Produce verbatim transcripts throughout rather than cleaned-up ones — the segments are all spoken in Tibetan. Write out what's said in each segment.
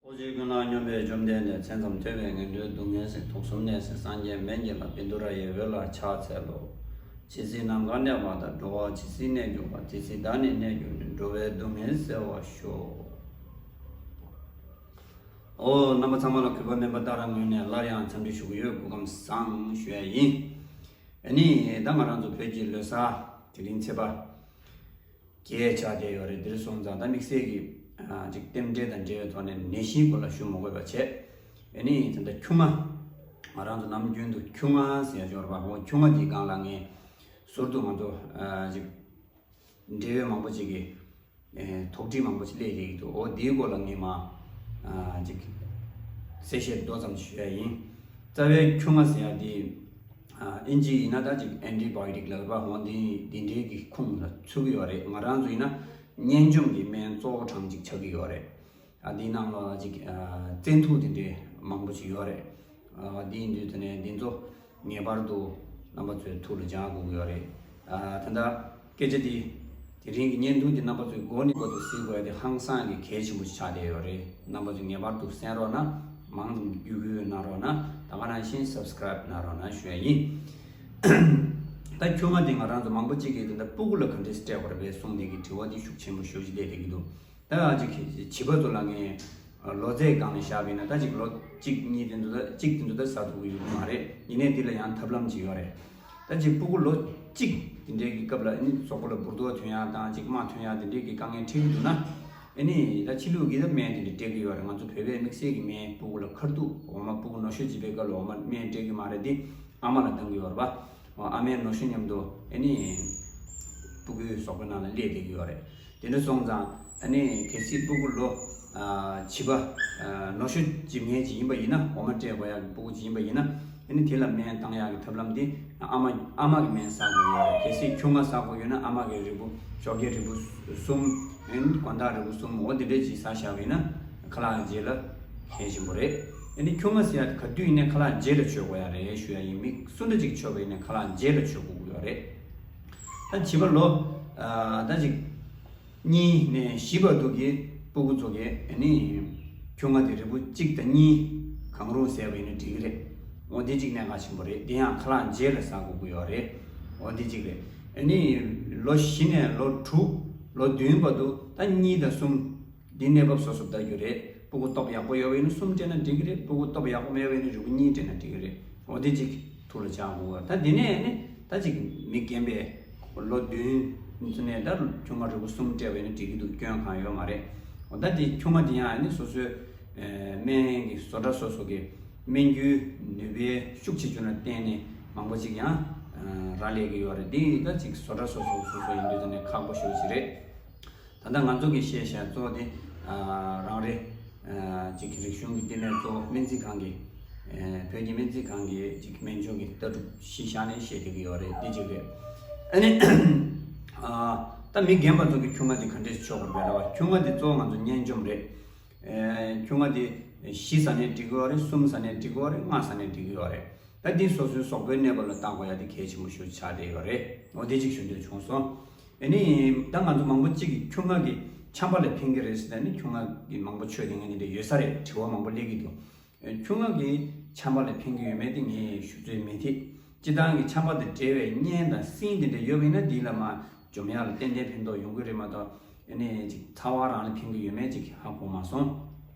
ཐུགས་རྗེ་ཀུན་ལ་སྙོམས་པའི་བཅོམ་ལྡན་འདས། མཚན་ཙམ་ཐོས་པས་ངན་འགྲོའི་སྡུག་བསྔལ་སེལ། དུག་གསུམ་ནད་སེལ་སངས་རྒྱས་སྨན་གྱི་བླ། བཻ་ཌཱུརྱ་ཡི་འོད་ལ་ཕྱག་འཚལ་ལོ། ཇི་སྲིད་ནམ་མཁའ་གནས་པ་དང་། འགྲོ་བ་ཇི་སྲིད་གནས་གྱུར་པ། དེ་སྲིད་བདག་ནི་གནས་གྱུར་ནས། འགྲོ་བའི་སྡུག་བསྔལ་སེལ་བར་ཤོག། ཨོ། རྣམ་པ་ཚང་མ་ལ་གུས་པ་སྨན་པ་ཏཱ་ར་ངོས་ནས་སླར་ཡང་འཚམས་འདྲི་ཞུ་གི་ཡོད། སྐུ་ཁམས་བཟང་ཞུ་ཡ་ཡིན། ཨ་ནི་ད་ང་རང་ཚོ་བོད་ཀྱི་ལོ་གསར་དེ་རིང་ཚེས་པ་བརྒྱད་ཆགས་བསྡད་ཡོད་རེད། འདིར་སོང་ཙང་ད་དམིགས་བསལ་གྱི་ཨ་ཅིག་རྟེན་འབྲེལ་དང་འབྲེལ་བའི་ཐོག་ནས་ནད་གཞིའི་སྐོར་ལ་ཞུ་མ་དགོས་པ་བྱས། ཨ་ནི་ད་ལྟ་ཁྱུང་ལྔ། ང་རང་ཚོ་ནམ་རྒྱུན་དུ་ཁྱུང་ལྔ་ཟེར་ཡ་ཅིག་ཡོད་རེད་པ། འོ་ཁྱུང་ལྔ་དེའི་སྒང་ལ་ངས་ཟུར་དུ་ང་ཚོ་ཨ་ཅིག་འབྲེལ་ཡོད་མང་པོ་ཅིག་གིས་ཨེ་དོགས་འདྲི་མང་པོ་ཅིག་སླེབས་བསྡད་ཀྱི་འདུག། འོ་དེའི་སྐོར་ལ་ངས་མ་ཨ་ཅིག་གསལ་བཤད་མདོ་ཙམ་ཞུ་ཡ་ཡིན། རྩ་བའི་ཁྱུང་ལྔ་ཟེར་ཡ་དེ་ཨ་ཨིན་ཇི་ཡིན་ན་ད་ཅིག་ཨན་ཊི་བྷ་ཡོ་ཊིག་ལབ་པ་འོ་དེ་དེ་འདྲའི་གི་ཁུངས་ལ་ཚུད་ཀྱི་ཡོད་རེད། ང་རང་ཚོ་ཡིན་ན་གཉན་འཇོམས་ཀྱི་སྨན་གཙོ་བོ་གྲངས་གཅིག་ཆགས་ཀྱི་ཡོད་རེད། ཨ་དེའི་ནང་ལ་ཅིག་ཨ་བཙན་ཐུག་དེ་འདྲའི་མང་པོ་ཅིག་ཡོད་རེད། ཨ་དེ་ཡིན་དུས་དེ་ནས་འདི་ཚོ་ངེས་པར་དུ་རྣམ་པ་ཚོས་ཐུགས་ལ་འཇགས་དགོས་ཀྱི་ཡོད་རེད། ཨ་ད་ལྟ་སྐད་ཆ་འདི་དེ་རིང་གི་བརྙན་ཐུང་འདི་རྣམ་པ་ཚོས་འགོ་ནས་འགོ་དུ་གཟིགས་དགོས་ཡ་དེ་ཧང་སང་གི་གལ་ཆེན་པོ་ཞིག་ཆགས་བསྡད་ཡོད་རེད། རྣམ་པ་ཚོས་ངེས་པར་དུ་གསན་རོགས་གནང་། མང་ཙམ་བརྒྱུད་སྐུལ་གནང་རོགས་གནང་། ད་ག་ནང་བཞིན་སབ་སི་ཀ་རའིབ་གནང་རོགས་གནང་ཞུ་ཡ་ཡིན། ད་ཁྱུང་ལྔ་འདི་ང་རང་ཚོ་མང་པོ་གཅིག་གིས་འདི་འདྲ་སྤུ་གུ་ལ་ག་འདྲས་སྤྲད་དགོས་རེད་པས་གསུངས་བསྡད་ཀྱི་དྲི་བ་འདི་ཤུགས་ཆེན་པོ་ཞེ་པོ་ཅིག་སླེབས་བསྡད་ཀྱི་འདུག། ད་ཅིག་བྱིས་པ་ཚོ་ལ་ངས་ལོ་ཚད་སྒང་ནས་བཞག་པ་ཡིན་ན་ད་ཅིག་ལོ་གཅིག་གཉིས་དེ་ཚོ་ད་གཅིག་དེ་ཚོ་ད་ཟ་ཐུབ་ཀྱི་ཡོད་ཀྱི་མ་རེད། ཡིན་ནའི་འདི་ལ་ཡང་ཐབས་ལམ་ཅིག་ཡོད་རེད། ད་ཅིག་སྤུ་གུ་ལོ་གཅིག་དེ་འདྲའི་གི་སྐབས་ལ་ཨ་ནི་གཟུགས་པོ་ལ་འབུར་ཏོག་ཐོན་ཡ་དང་ཅིག་རྨ་ཐོན་ཡ་དེ་འདྲའི་གི་དཀའ་ངལ་འཕྲད་ཀྱི་འདུག་ན། ཨ་ནི་ད་ཕྱི་ལུགས་ཀྱིས་ད་སྨན་དེ་འདྲ་སྤྲད་ཀྱི་ཡོད་རེད། ང་ཚོ་བོད་པའི་དམིགས་བསལ་གྱི་སྨན་སྤུ་གུ་ལ་ཁ་ཐུག་འོ་མ་སྤུ་གུ་ནུ་ཞོ་བྱེད་པའི་སྐབས་ལ་འོ་མ་སྨན་སྤྲད་ཀྱི་མ་རེད་དེ། ཨ་མ་ལ་བཏང་གི་ཡོད་རེད་པ། ཨ་མའི་ནུ་ཞོ་མཉམ་དུ་ཨ་ནི་སྤུ་གུའི་གཟུགས་པོའི་ནང་ལ་སླེབས་བསྡད་ཀྱི་ཡོད་རེད། དེ་འདྲ་སོང་ཙང་ཨ་ནི་གལ་སྲིད་སྤུ་གུ་ལོ་ཨ་བྱིས་པ་ཨ་ནུ་ཞོ་བྱེད་མཁན་ཅིག་ཡིན་པ་ཡིན་ན། འོ་མ་སྤྲད་དགོས་ཡག་གི་སྤུ་གུ་ཅིག་ཡིན་པ་ཡིན་ན། ཨ་ནི་དེ་ལ་སྨན་བཏང་ཡག་གི་ཐབས་ལམ་དེ་ཨ་མ་ཨ་མ་གི་སྨན་ཟ་དགོས་ཡོད་རེད། གལ་སྲིད་ཁྱུང་ལྔ་ཟ་དགོས་ཡོད་ན་ཨ་མ་གི་རིལ་བུ་ཞོགས་ཀས་རིལ་བུ་གསུམ། ཨ་ནི་དགོང་དག་རིལ་བུ་གསུམ། འོ་དེ་འདྲས་ཅིག་ཟ་བཞག་པ་ཡིན་ན་ཁ་ལག་རྗེས་ལ་གལ་ཆེན་པོ་རེད། ཨ་ནི་ཁྱུང་ལྔ་ཟེར་ཡག་དེ་ག་དུས་ཡིན་ནའི་ཁ་ལག་རྗེས་ལ་མཆོད་དགོས་ཡག་རེད་ཞུ་ཡག་ཡིན། མི་སུ་འདྲ་ཅིག་མཆོད་པ་ཡིན་ནའི་ཁ་ལག་རྗེས་ལ་མཆོད་དགོས་ཀྱི་ཡོད་རེད། ད་བྱིས་པ་ལོ་ཨ་ད་ཅིག་གཉིས་ནས་བཞི་བར་དུ་གི་སྤུ་གུ་ཚོ་གིས་ཨ་ནི་ཁྱུང་ལྔ་དེ་རིལ་བུ་གཅིག་དང་གཉིས་གང་རུང་ཟས་པ་ཡིན་ན་འགྲིག་གི་རེད། འོ་དེ་གཅིག་གནད་འགག་ཆེན་པོ་རེད། དེ་ཡང་ཁ་ལག་རྗེས་ལ་ཟ་དགོས་ཀྱི་ཡོད་རེད། འོ་དེ་གཅིག་རེད། ཨ་ནི་ལོ་བཞི་ནས་ལོ་དྲུག་ལོ་བདུན་བར་དུ་ད་གཉིས་དང་གསུམ། འདི་གནས་བབ་སོ་སོར་ལྟ་རྒྱུ་རེད། སྤུ་གུ་སྟོབས་ཡག་པོ་ཡོད་པ་ཡིན་ན་གསུམ་སྤྲད་ན་འགྲིག་གི་རེད། སྤུ་གུ་སྟོབས་ཡག་པོ་མེད་པ་ཡིན་ན་རིལ་བུ་གཉིས་སྤྲད་ན་འགྲིག་གི་རེད། འོ་དེ་གཅིག་ཐུགས་ལ་འཇགས་དགོས། ད་འདི་ནས་ནི་ད་ཅིག་མི་རྒན་པས་ལོ་བདུན་ནས་ད་ཁྱུང་ལྔ་རིལ་བུ་གསུམ་སྤྲད་པ་ཡིན་ན་འགྲིག་གི་འདུག། སྐྱོན་གང་ཡོད་མ་རེད། འོ་ད་དེ་ཁྱུང་ལྔ་དེ་ཡང་ནི་སོ་སོའི་ཨེ་སྨན་གྱི་བཟོ་གྲྭ་སོ་སོ་གི་སྨན་རྒྱུའི་ནུས་པའི་ཤུགས་ཆེ་ཆུང་ལ་བརྟེན་ནས་མང་པོ་ཅིག་ཡང་ཨ་རག་ལས་ཀྱི་ཡོད་རེད། འདི་ད་ཅིག་བཟོ་གྲྭ་སོ་སོ་སོ་སོ་ཡིན་དུས་ད་ནི་ཁག་པོ་ཞེ་པོ་ཅིག་རེད། ད་ལྟ་ང་ཚོ་གི་བཤད་བྱ་གཙོ་བོ་དེ་ཨ་རང་རེ་ཨ་ཅིག་རིག་གཞུང་གི་བསྟི་གནས་གཙོ་བོ་སྨན་རྩིས་ཁང་གི་ཨ་བོད་ཀྱི་སྨན་རྩིས་ཁང་གི་ཅིག་སྨན་སྦྱོང་གི་ལྟ་གྲུབ་གཞི་བཞག་ནས་བཤད་བསྡད་ཀྱི་ཡོད་རེད། འདི་གཅིག་རེད། ཨ་ནི་ཨ་ད་མི་རྒན་པ་ཚོ་གི་ཁྱུང་ལྔ་དེ་ག་འདྲས་མཆོད་དགོས་རེད་པས་ལབ་པ། ཁྱུང་ལྔ་དེ་གཙོ་བོ་ང་ཚོ་གཉན་འཇོམས་རེད། ཨ་ཁྱུང་ལྔ་དེ་བཞི་ཟ་ནས་འགྲིག་གི་ཡོད་རེད། གསུམ་ཟ་ནས་འགྲིག་གི་ཡོད་རེད། ལྔ་ཟ་ནས་འགྲིག་གི་ཡོད་རེད། ད་འདི་སོ་སོའི་གཟུགས་པོའི་གནས་བབ་ལ་བལྟ་དགོས་ཡ་དེ་གལ་ཆེན་པོ་ཞིག་ཆགས་བསྡད་ཡོད་རེད། འོ་དེ་གཅིག་ཞུ་འདོད་བྱུང་སོང་། ཨ་ནི་ད་ང་ཚོ་མང་པོ་གཅིག་གིས་ཁྱུང་ལྔ་གིས་ཆམ་པ་ལ་ཕན་གྱི་རེད་ཟེར། ད་ནི་ཁྱུང་ལྔ་གིས་མང་པོ་མཆོད་དེ་ངས་འདི་འདྲ་ཡོད་ས་རེད། དྲི་བ་མང་པོ་སླེབས་ཀྱི་འདུག། ཨ་ཁྱུང་ལྔ་གིས་ཆམ་པ་ལ་ཕན་གྱི་ཡོད་མེད་དེ་ངས་ཞུ་ཚོད་མི་ཐེག། སྤྱིར་བཏང་གི་ཆམ་པ་དང་འབྲེལ་བའི་གཉན་དང་སྲིན་དེ་འདྲ་ཡོད་པ་ཡིན་ན་འདི་ལ་མ་འཇོམས་ཡག་ལ་ཏན་ཏན་ཕན་ཐོགས་ཡོང་གི་རེད་མ་གཏོགས། ཨ་ནི་ཅིག་ཚ་བ་རང་ལ་ཕན་གྱི་ཡོད་མེད་ཅིག་ཧ་གོ་མ་སོང་།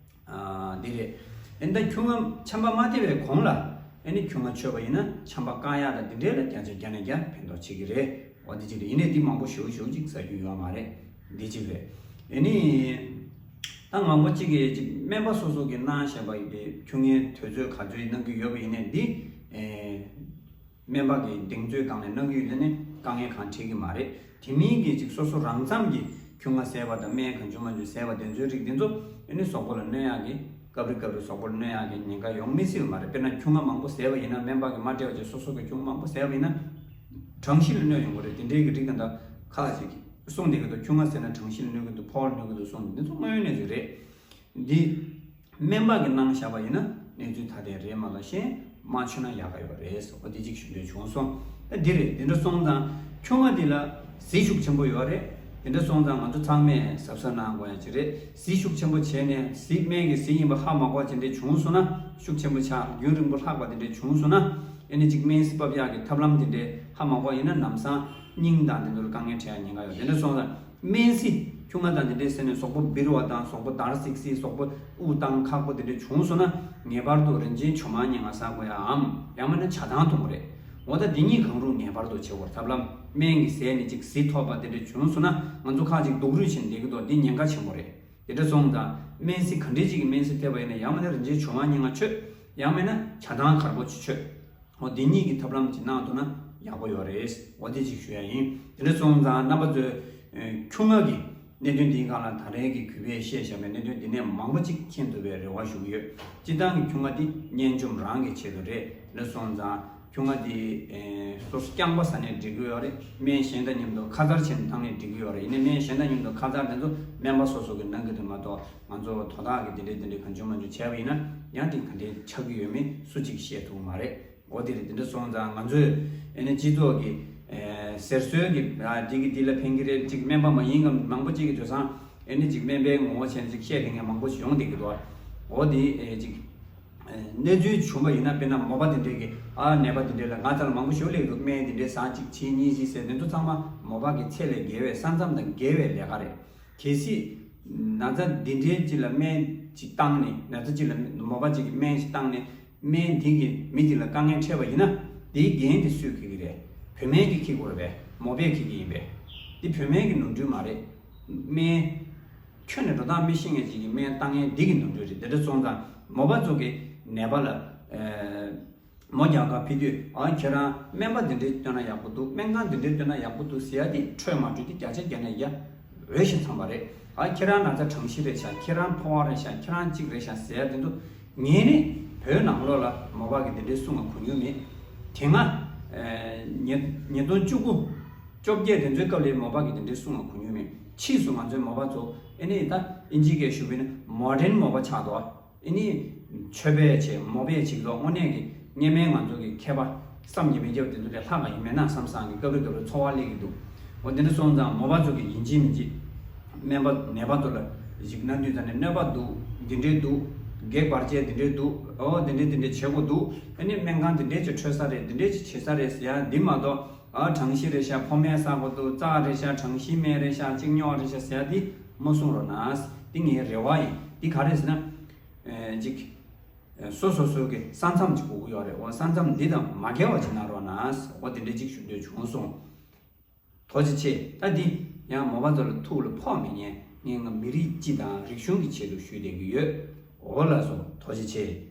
ཨ་འདི་རེད། ཨ་ནི་ད་ཁྱུང་ལྔ་ཆམ་པ་མ་ཐེབས་པའི་གོང་ལ་ཨ་ནི་ཁྱུང་ལྔ་མཆོད་པ་ཡིན་ན་ཆམ་པ་བཀག་ཡག་དང་འདི་འདྲའི་ལ་བརྒྱ་ཆ་བརྒྱ་ནས་བརྒྱ་ཕན་ཐོགས་བྱེད་ཀྱི་རེད། འོ་འདི་གཅིག་རེད། ཡིན་ནའི་འདི་མང་པོ་ཞེ་པོ་ཞེ་པོ་ཅིག་ཟ་རྒྱུ་ཡོད་མ་རེད། འདི་གཅིག་རེད། ཨ་ནི་ད་མང་པོ་གཅིག་གིས་ཅིག་སྨན་པ་སོ་སོ་གིས་གནང་བཞིན་པ་ཡིན་པའི་ཁྱུང་ལྔའི་དུས་ཚོད་ག་ཚོད་གནང་གི་ཡོད་པ་ཡིན་ནའི་འདི་ཨེ། སྨན་པ་གི་གདེང་ཚོད་སྒང་ནས་གནང་གི་ཡོད་ན་ནི་དཀའ་ངལ་གང་འཕྲད་ཀྱི་མ་རེད། དེ་མིན་གྱི་ཅིག་སོ་སོ་རང་འཚམ་གྱི་ཁྱུང་ལྔ་ཟས་པ་དང་སྨན་གང་བྱུང་མང་བྱུང་ཟས་པ་དེ་ཚོའི་རིགས་དེ་ཚོ་ཨ་ནི་གཟུགས་པོ་ལ་གནོད་ཡག་གི་སྐབས་རེ་སྐབས་རེ་གཟུགས་པོ་ལ་གནོད་ཡག་གི་ཉེན་ཁ་ཡོང་མི་སྲིད་པ་མ་རེད། དཔེར་ན་ཁྱུང་ལྔ་མང་པོ་ཟས་པ་ཡིན་ན། སྨན་པ་གིས་མ་སྤྲད་པ་བྱས་སོ་སོ་གི་ཁྱུང་མང་པོ་ཟས་པ་ཡིན་ན་གྲང་གཤིས་ལ་གནོད་ཡོང་གི་རེད། དེ་འདྲའི་གི་རིགས་དང་འདྲ་ཁག་ཅིག་གསུངས་བསྡད་ཀྱི་འདུག། ཁྱུང་ལྔ་ཟས་ན་གྲང་གཤིས་ལ་གནོད་ཀྱི་འདུག། ཕོ་བ་ལ་གནོད་ཀྱི་འདུག་གསུངས། འདི་ཚོ་དངོས་ཡོད་གནས་ཚུལ་རེད། འདི་སྨན་པ་གིས་གནང་བཞག་པ་ཡིན་ན་གནས་ཚུལ་ཐ་དད་རེད་མ་གཏོགས་གཞན་མ་མཆོད་ན་ཡག་ག་ཡོད་རེད་ཟེར་བ་འདི་གཅིག་ཞུ་འདོད་བྱུང་སོང་། ད་འདི་རེད། འདི་འདྲ་སོང་ཙང་ཁྱུང་ལྔ་འདི་ལ་ཟས་ཤུགས་ཆེན་པོ་ཡོད་རེད། དེ་འདྲ་སོང་ཙང་ང་ཚོ་ཚང་མས་གཟབ་གཟབ་གནང་དགོས་ཡ་ཅིག་རེད། གཟི་ཤུགས་ཆེན་པོ་བྱས་ནས་གཟི་སྨན་གྱི་གཟི་ཡིན་པ་ཧ་མ་གོ་ཅིག་འདྲ་བྱུང་སོང་ན། ཤུགས་ཆེན་པོ་ཆགས་རྒྱུན་རིང་པོ་ལྷག་པ་དེ་འདྲ་བྱུང་སོང་ན། ཨེ་ནི་ཅིག་སྨན་གཟི་ཕབ་ཡག་གི་ཐབས་ལམ་དེ་འདྲ་ཧ་མ་གོ་ཡིན་ན་ལམ་སང་སྙིང་དང་དེ་ཚོར་དཀའ་ངལ་འཕྲད་ཡ་ཉེན་ཁ་ཡོད། དེ་འདྲ་སོང་ཙང་སྨན་གཟི་ཁྱུང་ང་དང་དེ་འདྲ་ཟེར་ནས་གཟུགས་པོ་སྦིར་བ་དང་གཟུགས་པོ་འདར་སིག་སིག་གཟུགས་པོ་དབུགས་བཏང་ཁག་པོ་དེ་འདྲ་བྱུང་སོང་ན། ངེས་པར་དུ་རིན་ཆེན་ཇོ་མ་སྙིང་ང་ཟ་དགོས་ཡའམ། ཡང་མིན་ན་ཇ་ཐང་འཐུང་དགོས་རེད། འོ་ད་འདི་གཉིས་གང་རུང་ངེས་པར་དུ་བྱེད་དགོས། ཐབས་ལམ་སྨན་གྱི་ཟས་ནས་ཅིག་གཟི་ཐོབ་པ་དེ་འདྲ་བྱུང་སོང་ན། ང་ཚོ་ཁ་ཅིག་སྡུག་རུས་བྱས་ནས་བསྡད་ཀྱི་འདུག་འདི་ཉེན་ཁ་ཆེན་པོ་རེད། དེ་འདྲ་སོང་ཙང་སྨན་གཟི་ག་འདྲས་ཅིག་གི་སྨན་གཟི་ཐེབས་པ་ཡིན་ན། ཡང་མིན་ན་རིན་ཆེན་ཇོ་མ་སྙིང་ང་མཆོད། ཡང་མིན་ན་ཇ་ཐང་དཀར་པོ་ཅིག་མཆོད། འོ་འདི་གཉིས་ཀྱི་ཐབས་ལམ་ཅིག་གནང་ཐུབ་ན་ཡག་པོ་ཡོད་རེད། འོ་དེ་ཅིག་ཞུ་ཡ་ཡིན། དེ་འདྲ་སོང་ཙང་རྣམ་པ་ཚོས་ཁྱུང་ང་གི་གནད་དོན་འདིའི་སྒང་ལ་ད་རེས་ཀྱི་གུས་པས་བཤད་བཞག་པའི་གནད་དོན་འདི་ནས་མང་པོ་ཅིག་མཁྱེན་ཐུབ་པའི་རེ་བ་ཞུ་གི་ཡོད། སྤྱིར་བཏང་གི་ཁྱུང་ང་འདི་གཉན་ཆུང་རང་གི་ཆེད་དུ་རེད། དེ་འདྲ་སོང་ཙང་ཁྱུང་ང་འདི་ཨེ་སོ་སོ་རྐྱང་པ་ཟ་ནས་འགྲིག་གི་ཡོད་རེད། སྨན་གཞན་དང་མཉམ་དུ་ཁ་ཚར་བྱས་ནས་བཏང་ནས་འགྲིག་གི་ཡོད་རེད། ཡིན་ནའི་སྨན་གཞན་དང་མཉམ་དུ་ཁ་ཚར་དེ་ཚོ་སྨན་པ་སོ་སོ་གིས་གནང་གི་རེད་མ་གཏོགས། ང་ཚོ་དོ་བདག་གིས་དེ་འདྲས་དེ་འདྲས་གང་བྱུང་མང་བྱུང་བྱས་པ་ཡིན་ན་ཡང་དེ་ག་འདྲས་ཆགས་ཀྱི་ཡོད་མེད་སུ་གཅིག་ཤེས་ཐུབ་མ་རེད། འོ་དེ་རེད། དེ་འདྲ་སོང་ཙང་ང་ཚོས་ཨེ་ནི་སྤྱི་ཚོགས་ཀྱི་ཨེ་ཟེར་སྲོལ་གྱི་ཨ་འདི་གི་འདི་ལ་ཕན་གྱི་རེད། ཅིག་སྨན་པ་མ་ཡིན་གམ། མང་པོ་ཅིག་གིས་དེང་སང་ཨེ་ནི་ཅིག་སྨན་པའི་ངོ་བོ་བྱས་ནས་ཅིག་བཤད་མཁན་མང་པོ་ཞིག་ཡོང་བསྡད་ཀྱི་འདུག་འོ་དེ་ཨེ་ཅིག་ཨེ་གནས་ཚུལ་བྱུང་བ་ཡིན་ན། དཔེར་ན་མོ་པ་དེ་འདྲས་ཀྱི་ཨ་ནད་པ་དེ་འདྲས་ལ་ང་ཚོ་ལ་མང་པོ་ཞིག་སླེབས་འདུག་སྨན་དེ་འདྲས་ཟ་གཅིག་བྱེད་གཉིས་བྱེད་ཟེར། དེ་ཚོ་ཚང་མ་མོ་པ་གི་ཚད་ལས་བརྒལ་བའི་ས་མཚམས་དང་འགལ་བའི་ལས་ཀ་རེད། གལ་སྲིད་ན་ཚ་འདི་འདྲའི་ཅིག་ལ་སྨན་ཅིག་བཏང་ནས། ན་ཚ་ཅིག་ལ་མོ་པ་ཅིག་གིས་སྨན་ཞིག་བཏང་ནས་སྨན་འདི་གིས་མི་དེ་ལ་དཀའ་ངལ་འཕྲད་པ་ཡིན་ན། དེའི་འགན་དེ་སུས་འཁྱེར་གྱི་རེད། བུད་མེད་ཀྱིས་འཁྱེར་དགོས་རེད་པས། མོ་པས་འཁྱེར་གྱི་ཡིན་པས། འདི་བུད་མེད་ཀྱི་ནོར་འཁྲུལ་མ་རེད། སྨན་ཁྱོན་ནས་འགྲོ་སྟངས་མི་ཤེས་མཁན་ཅིག་གིས་སྨན་བཏང་མཁན་འདི་གི་ནོར་འཁྲུལ་རེད། དེ་འདྲ་སོང་ཙང་མོ་པ་ཚོ་གིས་ནད་པ་ལ་ཨ་མོ་རྒྱག་ག་ཕེབས་དུས། ཨ་ཁྱེད་རང་སྨན་པ་འདི་འདྲས་སྟོན་ན་ཡག་པོ་འདུག་སྨན་ཁང་འདི་འདྲས་སྟོན་ན་ཡག་པོ་འདུག་ཟེར་ཡ་དེ་འཕྲོད་མ་འཕྲོད་དེ་བརྒྱ་ཆ་བརྒྱ་ནས་ཡ་འོས་ཤིང་འཚམས་པ་རེད། ཨ་ཁྱེད་རང་ན་ཚ་གྲང་ཤི་རེད་ཤག་ཁྱེད་རང་ཕོ་བ་རེད་ཤག་ཁྱེད་རང་གཅིག་རེད་ཤག་ཟེར་ཡ་དེ་ཚོ་ངས་ནི་བོད་ནང་ལོགས་ལ་མོ་པ་གིས་འདི་འདྲས་གསུང་བ་གོ་མྱོང་མེད། དེ་སྔ་ཨ་ཉིས་ཉིས་སྟོང་བཅུ་དགུ་བཅོ་བརྒྱད་དེ་ཚོའི་སྐབས་ལ་མོ་པ་གིས་འདི་འདྲས་གསུང་བ་གོ་མྱོང་མེད། ཕྱིས་སུ་ང་ཚོའི་མོ་པ་ཚོ་ཨེ་ནི་ད་ཨིན་ཇི་སྐད་ཞུ་བ་ཡིན་ན་མོ་ཌན་མོ་པ་ཆགས་འདུག་ཨ་ནི་ཆོས་པས་བྱས་མོ་པས་བྱེད་ཀྱི་འདུག་དངོས་གནས་ཀྱི་སྔོན་མའི་ང་ཚོ་གི་མཁས་པ་བསམ་གྱིས་མི་ཁྱབ་དེ་ཚོ་ལས་ལྷག་ག་ཡིན་མེད་ན་བསམ་བསམ་གྱི་སྐབས་རེ་སྐབས་རེ་ཚོར་བ་སླེབས་ཀྱི་འདུག་འོ་དེ་འདྲ་སོང་ཙང་མོ་པ་ཚོ་གིས་ཡིན་གཅིག་མིན་གཅིག་སྨན་པ་ནད་པ་ཚོ་ལ་ཞིག་གནང་དུས་ཙམ་ནས་གནོད་པ་འདུག་འདི་འདྲས་འདུག་གེགས་བར་ཆད་འདི་འདྲས་འདུག་འོ་འདི་འདྲས་འདི་འདྲས་བྱེད་དགོས་འདུག་ཨ་ནི་སྨན་ཁང་འདི་འདྲས་ཅིག་འཕྲོད་ས་རེད། འདི་འདྲས་ཅིག་བྱེད་ས་རེད་ཟེར་ཡ་འདི་མ་གཏོགས། ཨ་གྲང་ཤི་རེད་ཤག་ཕོ་མེ་ཟ་དགོས་འདུག་རྩ་རེད་ཤག་གྲང་ཤི་སྨན་རེད་ཤག་གཅིན་སྙི་རེད་ཤག་ཟེར་ཡ་འདི་མ་གསུང་རོགས་གནང་། འདི་ངའི་རེ་བ་ཡིན། འདི་ག་རེ་ཟེར་ན། ཨེ་ཅིག་ཨེ་སོ་སོ་སོ་གི་ས་མཚམས་ཅིག་དགོས་ཀྱི་ཡོད་རེད། འོ་ས་མཚམས་འདི་དང་མ་འགལ་བ་ཅིག་གནང་རོགས་གནང་། འོ་དེ་འདྲ་ཅིག་ཞུ་འདོད་བྱུང་སོང་། ཐུགས་རྗེ་ཆེ། ད་འདི་ཡང་མོ་པ་ཚོ་ལ་ཐུགས་ལ་ཕོག་མི་ཉན། ངས་ང་མི་རིགས་སྤྱི་དང་རིག་གཞུང་གི་ཆེད་དུ་ཞུས་བསྡད་ཀྱི་ཡོད། འོ་ལགས་སོ། ཐུགས་རྗེ་ཆེ།